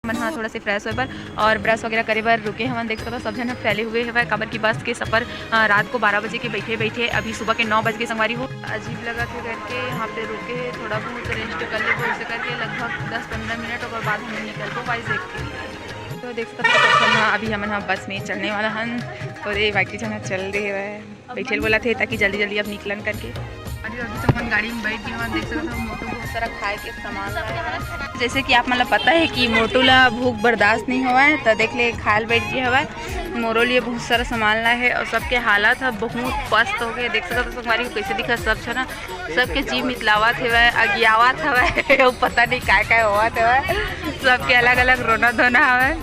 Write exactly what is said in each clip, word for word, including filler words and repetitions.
मन ह थोड़ा से फ्रेश होए बर और ब्रश वगैरह करे बर रुके हवन। देख सकत हो, सब झन ह फैले हुए हवय, काबर कि बस के सफर, अ, रात को बारह बजे के बैठे बैठे अभी सुबह के नौ बज के संगवारी हो। अजीब लगत हे करके यहाँ पे रुके हे, थोड़ा बहुत रेस्ट कर लेबो, उसे करके लगभग दस पंद्रह मिनट, ओकर बाद हमन निकलबो वाइजैक के लिए। तो देख सकत हो, सब झन ह अभी हमन ह बस में चढ़ने वाला हन और ये बाकी झन ह चल दे हवय। बैठे ल बोलत हे ताकि जल्दी जल्दी अब निकलन करके। अभी अभी तो हमन गाड़ी में बैठ गए हन। देख सकत हो, मोटू बहुत सारा खाए के सामान लाए हवय। जैसे कि आप मन ला पता है कि मोटू ला भूख बर्दाश्त नहीं होवय, तो देख ले खाए ल बैठ गए हवय। मोरो लिए बहुत सारा सामान लाए है और सबके हालत ह बहुत पस्त हो गए। देख सकत हो संगवारी हो कैसे दिखत सब झन, सबके जीभ मितलावत हवय, अगियावत हवय, अउ पता नहीं काय काय होवत हवय, सबके अलग अलग रोना धोना हवय।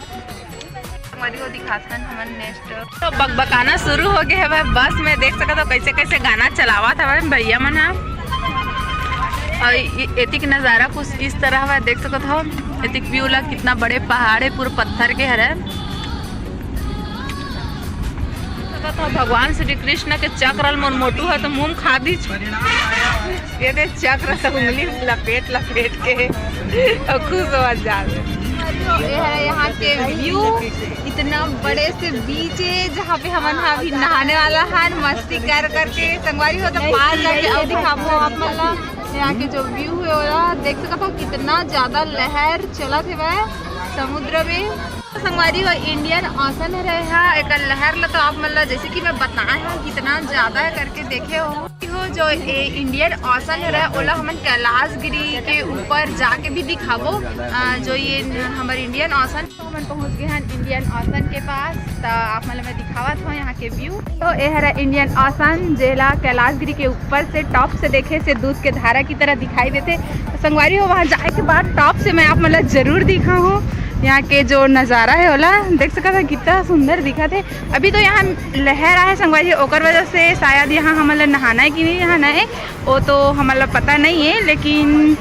संगवारी हो दिखाथन हमन नेक्स्ट। तो बकबकाना शुरू हो गए हवय बस में, देख सकत हो कैसे कैसे गाना चलावत हवय भैया मन ह। और इ-, एतिक नजारा कुछ इस तरह हवय, देख सकत हो एतिक व्यू ला, कितना बड़े पहाड़ है, पूरा पत्थर के हरे। सकत हो भगवान श्री कृष्ण के चक्र ल मोर मोटू ह तो मुंह खा दी। ये दे चक्र से उंगली लपेट लपेट के और खुश हो जा। ये है यहाँ के व्यू, इतना बड़े से बीच है जहाँ पे हमन ह अभी नहाने वाला है, मस्ती कर करके। संगवारी हो तो पार जाके और दिखाबो आप मन ला। यहाँ के जो व्यू है ओला देख सकत हो कितना ज्यादा लहर चलत है वह समुद्र में। संगवारी हो इंडियन ओशन हरे हा, एकर लहर ला तो आप मन ला जैसे कि मैं बताए हूँ कितना ज्यादा है करके देखे हो। हो जो ए इंडियन ओशन हरे ओला हमन कैलाशगिरी के ऊपर जाके भी दिखाबो। अ, जो ये न-, हमर इंडियन ओशन, तो हमन पहुँच गए हैं इंडियन ओशन के पास। तो आप मन ला मैं दिखावत हूँ यहाँ के व्यू। तो ए हरा इंडियन ओशन, जेला कैलाशगिरी के ऊपर से टॉप से देखे से दूध के धारा की तरह दिखाई देते। तो संगवारी हो वहाँ जाए के बाद टॉप से मैं आप मन ला जरूर दिखाहूँ। यहाँ के जो नज़ारा है ओला देख सकत है कितना सुंदर दिखत है। अभी तो यहाँ लहर आए संगवारी, ओकर वजह से शायद यहाँ हमन ला नहाना है कि नहीं नहाना है वो तो हमन ला पता नहीं है, लेकिन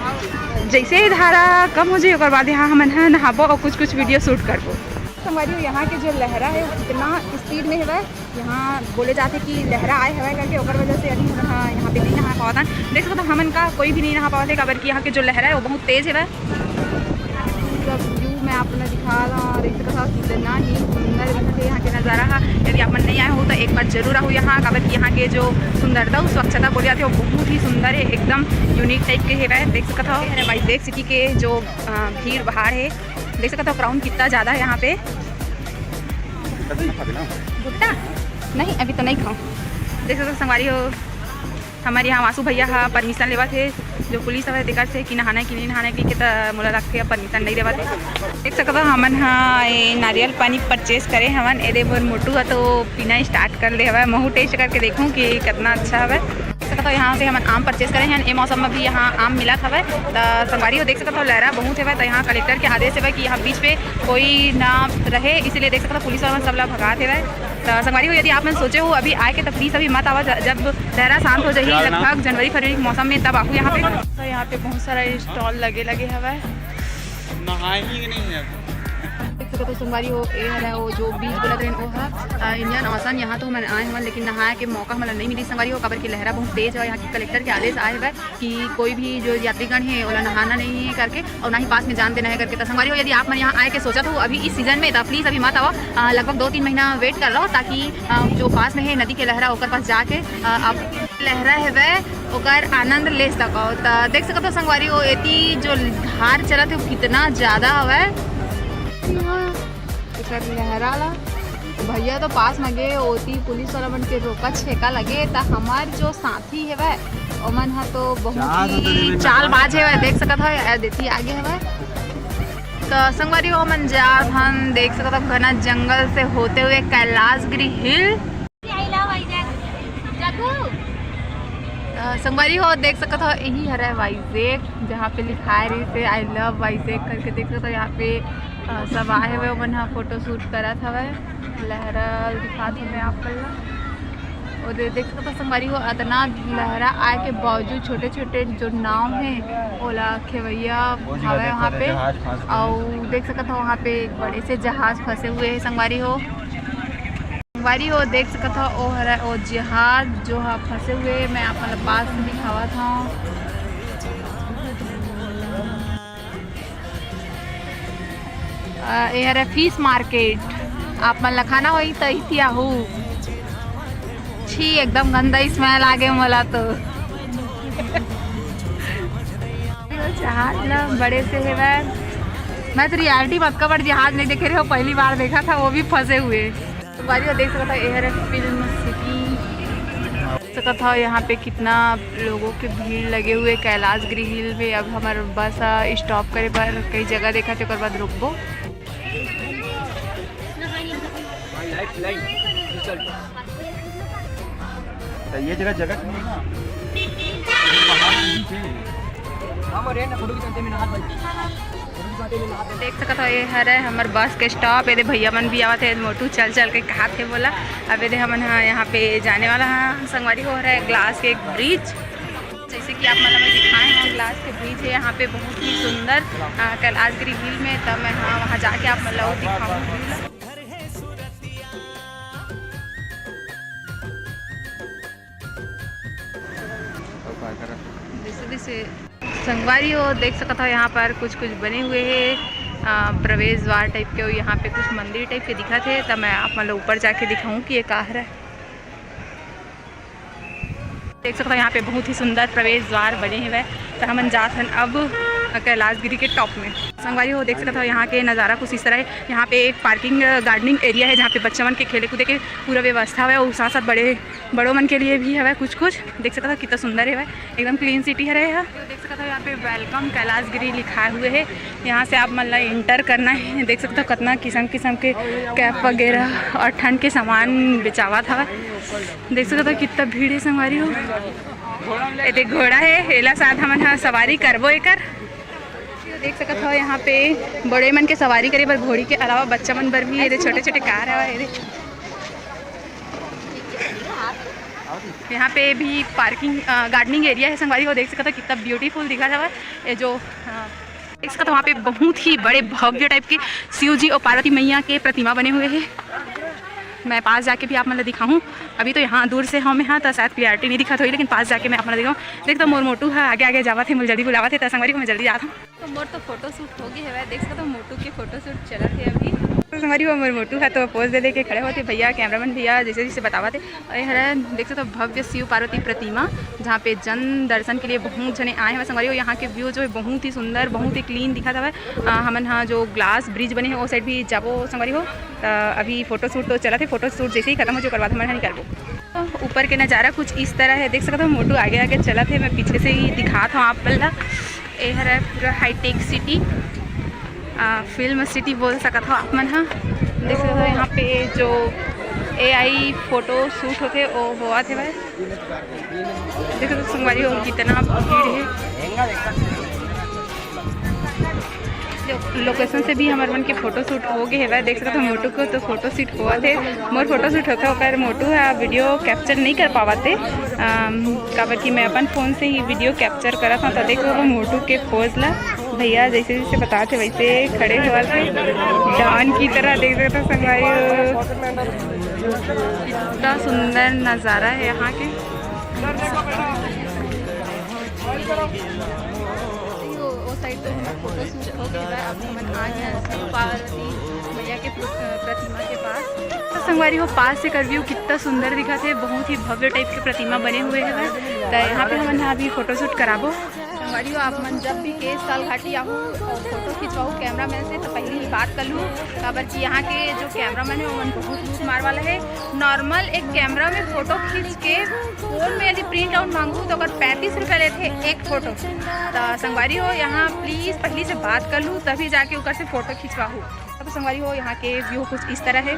जैसे ही धारा कम हो जाए ओकर बाद यहाँ हमन ह नहाबो और कुछ कुछ वीडियो शूट करबो। संगवारी हो यहाँ के जो लहरा है वो कितना स्पीड में है, यहाँ बोले जाते कि लहरा आए हवय करके, ओकर वजह से अभी हमन ह यहाँ पे नहीं नहा पावत हन। देख सकत हो हमन का कोई भी नहीं नहा पावत है, काबर कि यहाँ के जो लहरा है वो बहुत तेज है। पूरा व्यू मैं आप मन ला दिखा रहा हूँ, देख सकत हो कितना ही सुंदर दिखत है यहाँ के नज़ारा है। यदि आप मन नहीं आए हो तो एक बार जरूर आओ यहाँ, काबर कि यहाँ के जो सुंदरता और स्वच्छता बोले जाते हैं वो बहुत ही सुंदर है, एकदम यूनिक टाइप के है। देख सकत हो वाइजैक सिटी के जो, अ, भीड़ भाड़ है, देख सकत हो क्राउड कितना ज़्यादा है यहाँ पे। भुट्टा नहीं, अभी तो नहीं खाऊँ। देख सकत हो संगवारी हो, हमर यहाँ वासु भैया ह परमिशन लेवत हे, जो पुलिस हवय तेकर से कि नहाना है कि नहीं नहाना है कि, त मोला लगथे अब परमिशन नहीं देवत हे। देख सकत हो हमन ह ए नारियल पानी परचेज करे हवन, एदे मोर मोटू ह तो पीना स्टार्ट कर दे हवय। महू टेस्ट करके देखूँ कि कितना अच्छा हवय। देख सकत हो यहाँ से हमन आम परचेज करे हन, ए मौसम में भी यहाँ आम मिलत हवय। त संगवारी हो देख सकत हो लहरा बहुत हवय, त यहाँ कलेक्टर के आदेश हवय कि यहाँ बीच पे कोई ना रहे, इसीलिए देख सकत हो पुलिस वाला मन सब ला भगात हवय। त संगवारी हो, यदि आप मन सोचे हो अभी आए के, त प्लीज अभी मत आवा। ज-, जब लहरा शांत हो जाही, लगभग जनवरी फरवरी के मौसम में, तब आहू यहाँ पे। तो यहाँ पे बहुत सारा स्टॉल लगे लगे हवय। नहाए ही नहीं है। देख सकत हो संगवारी हो, ए हरय वो जो बीच बोलत रहिन, वो ह, अ, इंडियन ओशन। यहाँ तो हमन आए हवन, लेकिन नहाए के मौका हमन ला नहीं मिली संगवारी हो, काबर कि लहरा बहुत तेज है। यहाँ के कलेक्टर के आदेश आए हवय कि कोई भी जो यात्रीगण है, ओला नहाना नहीं है करके, और ना ही पास में जान देना है करके। तो संगवारी हो, यदि आप मन यहाँ आए के सोचत हो अभी इस सीजन में, तो प्लीज अभी मत आवा। अ, लगभग दो तीन महीना वेट कर लो, ताकि, अ, जो पास में है नदी के लहरा, ओकर पास जाके, अ, आप लहरा है वह, ओकर आनंद ले सको। तो देख सकत हो संगवारी हो, एती जो धार चलत है, वो कितना ज्यादा हवय। एकर लहरा ला भैया तो पास में गे, ओती पुलिस वाला मन के रोका छेका लगे, त हमार जो साथी हेवय, ओमन ह तो बहुत ही चालबाज हेवय। देख सकत हव, ए देती आगे हेवय। त संगवारी हो, हमन जात हन, देख सकत हव, घना जंगल से होते हुए कैलाशगिरी हिल। त संगवारी हो, देख सकत हव, यही हरय वाइजैक, जहाँ पे लिखाए रहिस हे, "I love वाइजैक" करके। देख सकत हव, यहाँ पे, अ, सब आए हवय, ओमन ह फोटो शूट करत हवय। लहरा दिखात हवय आप मन ला। और दे-, देख सकत हव संगवारी हो, अतना लहरा आए के बावजूद छोटे-छोटे जो नाव हे, ओला खेवैया हवय वहाँ पे। अउ देख सकत हव, वहाँ पे एक बड़े से जहाज फंसे हुए हे संगवारी हो। संगवारी हो, देख सकत हव, ओ हरय ओ जहाज, जो ह फंसे हुए हे। मैं आप मन ला पास से दिखावत हव। अ, ये हरे फिश मार्केट। आप मन ला खाना होही त इति आहू। छी, एकदम गंदा स्मेल आगे मोला तो। जहाज ला बड़े से हेवय। मैं तो रियलिटी म अतका बड़ जहाज नहीं देखे रहे हो, पहली बार देखा था, वो भी फंसे हुए। संगवारी हो देख सकत हो, ये हरे फिल्म सिटी। देख सकत हो यहाँ पे कितना लोगों के भीड़ लगे हुए कैलाश गिरी हिल में। अब हमर बस ह स्टॉप करे बर कई जगह देखत हे, ओकर बाद रुकबो। तो ये जगह जगह नहीं है ना। देख सकत हो, ये हरे हमर बस के स्टॉप। एदे भैया मन भी आवत हे, मोटू चल चल के कहात हे बोला। अब एदे हमन ह यहाँ पे जाने वाला ह संगवारी हो, हरे ग्लास के एक ब्रिज। जैसे कि आप मन ला मैं दिखाए हूँ, ग्लास के ब्रिज है यहाँ पे, बहुत ही सुंदर, अ, कैलाश गिरी हिल में। तब मैं हाँ वहाँ जाके आप मन ला वो दिखाऊंगी। जैसे जैसे संगवारी हो देख सकत हो, यहाँ पर कुछ कुछ बने हुए हैं, अ, प्रवेश द्वार टाइप के, और यहाँ पे कुछ मंदिर टाइप के दिखत हे। तब मैं आप मन ला ऊपर जाके दिखाऊँ कि ये का हरे। देख सकत हो यहाँ पे बहुत ही सुंदर प्रवेश द्वार बने हुए। तो हमन जात हन अब कैलाश गिरी के टॉप में। संगवारी हो देख सकत हो यहाँ के नज़ारा कुछ इस तरह है। यहाँ पे एक पार्किंग गार्डनिंग एरिया है, जहाँ पे बच्चा मन के खेले कूदे के पूरा व्यवस्था है, और साथ साथ बड़े बड़ों मन के लिए भी हवय कुछ कुछ। देख सकत हो कितना सुंदर हवय, एकदम क्लीन सिटी हरे ह। देख सकत हो यहाँ पे वेलकम कैलाश गिरी लिखाए हुए है। यहाँ से आप मन ला एंटर करना है। देख सकत हो कितना किसम किसम के कैप वगैरह और ठंड के सामान बेचावत हवय। देख सकत हो कितना भीड़ है संगवारी हो। एदे घोड़ा है, एला साथ हमन ह सवारी करबो एकर। देख सकत हो यहाँ पे बड़े मन के सवारी करे बर घोड़ी के अलावा बच्चा मन बर भी एदे छोटे छोटे कार है। एदे यहाँ पे भी पार्किंग, अ, गार्डनिंग एरिया है संगवारी हो। देख सकत हो कितना ब्यूटीफुल दिखत हवय ये जो, अ, देख सकत हो वहाँ पे बहुत ही बड़े भव्य टाइप के शिव जी और पार्वती मैया के प्रतिमा बने हुए हैं। मैं पास जाके भी आप मन ला दिखाऊँ। अभी तो यहाँ दूर से हम यहाँ तो शायद क्लियरिटी नहीं दिखत होही, लेकिन पास जाके मैं आप मन ला दिखाऊँ। देख तो मोर मोटू है आगे आगे जावत है, मोला जल्दी बुलावत है, तो संगवारी हो मैं जल्दी जात हूँ। तो मोर तो फोटो शूट हो गए हवय, देख सकत हो मोटू के फोटो शूट चलत हे अभी। तो संगवारी हो मोर मोटू है तो पोज दे दे के खड़े होते भैया, कैमरामैन भैया जैसे जैसे बतावत हे। और ये हरे देख सकत हो भव्य शिव पार्वती प्रतिमा, जहाँ पे जन दर्शन के लिए बहुत जने आए हवय संगवारी हो। यहाँ के व्यू जो है बहुत ही सुंदर, बहुत ही क्लीन दिखत हवय। अ, हमन ह जो ग्लास ब्रिज बने हे वो साइड भी जाबो संगवारी हो। त अभी फोटो शूट तो चलत हे, फोटो शूट जैसे ही खत्म हो जो ओकर बाद हमन ह निकलबो। ऊपर के नज़ारा कुछ इस तरह है, देख सकत हो मोटू आगे आगे चलत हे, मैं पीछे से ही दिखात हूँ आप मन ला। ये हरे पूरा हाईटेक सिटी, आ, फिल्म सिटी बोल सकत हो आप मन ह। देख सकत हो यहाँ पे जो एआई फोटो शूट होथे वो होवत हे भाई। देख सकत हो संगवारी हो कितना भीड़ है। लो-, लोकेशन से भी हमर मन के फोटो शूट हो गए हेवय। देख सकत हो मोटू को तो फोटो शूट होवत हे, मोर फोटो शूट होथे ओकर, मोटू ह वीडियो कैप्चर नहीं कर पावत हे, अम, काबर कि मैं अपन फोन से ही वीडियो कैप्चर करत हूँ। तो देख सकत हो मोटू के पोज ला भैया जैसे जैसे बतात हे वैसे खड़े होवत हे, डॉन की तरह। देख सकत हो संगवारी हो, कितना सुंदर नज़ारा है यहाँ के। वो, वो साइड तो हमर फोटो शूट हो गए बा। अब हमन आ गए हैं शिव पार्वती मैया के प्र-, प्रतिमा के पास। तो संगवारी हो पास से कर व्यू कितना सुंदर दिखत हे, बहुत ही भव्य टाइप के प्रतिमा बने हुए हैं। तो यहाँ पे हमन अभी फोटो शूट कराबो। संगवारी हो आप मन जब भी केश काल घाटी आहू और फोटो खिंचवाहू कैमरा मैन से तो पहले ही बात कर लू, काबर कि यहाँ के जो कैमरा मैन है ओमन बहुत लूट मार वाला है। नॉर्मल एक कैमरा में फोटो खींच के फोन में यदि प्रिंट आउट मांगू तो ओकर पैंतीस रुपया लेथे एक फोटो। त संगवारी हो यहाँ प्लीज पहली से बात कर लू तभी जाके ओकर से फोटो खिंचवाहू। अब संगवारी हो यहाँ के व्यू कुछ इस तरह है,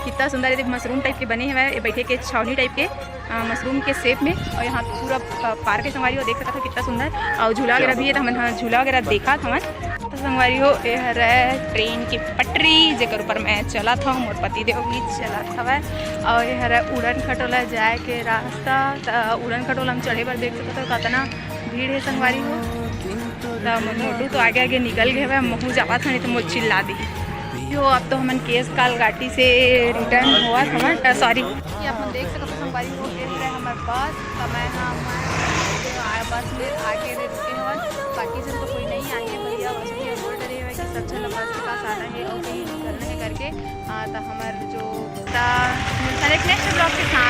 कितना सुंदर है। देख मशरूम टाइप के बने हुए हैं, ये बैठे के छावनी टाइप के, अ, मशरूम के शेप में। और यहाँ पूरा प-, पार्क है संगवारी हो, देख सकत हो कितना सुंदर। और झूला वगैरह भी है तो हमन ह झूला वगैरह देखा था हमन। तो संगवारी हो ये हरे ट्रेन की पटरी जेकर ऊपर मैं चलत हूँ, मोर पति देव भी चलत हवय। और ये हरे उड़न खटोला जाए के रास्ता, त उड़न खटोला हम चढ़े बर देख सकत हो कितना भीड़ है संगवारी हो। त मोर मोटू तो आगे आगे निकल गए हवय, महू जावत हन, नहीं तो मोर चिल्ला दी। यो अब तो हमन केश काल घाटी से रिटर्न होवत हवन, अ, सॉरी। ये आप मन देख सकत हो संगवारी हो, ये हरे हमर बस, त मैं ह, मैं आ, बस में आगे रे रुके हवन, बाकी जन तो कोई नहीं आए हे। भैया वैसे भी बोल डरे हवे कि सब झन बस के पास जाना है और कहीं निकलना है करके। आ, तो हमारे जो, तो मिलता है नेक्स्ट ब्लॉग के साथ।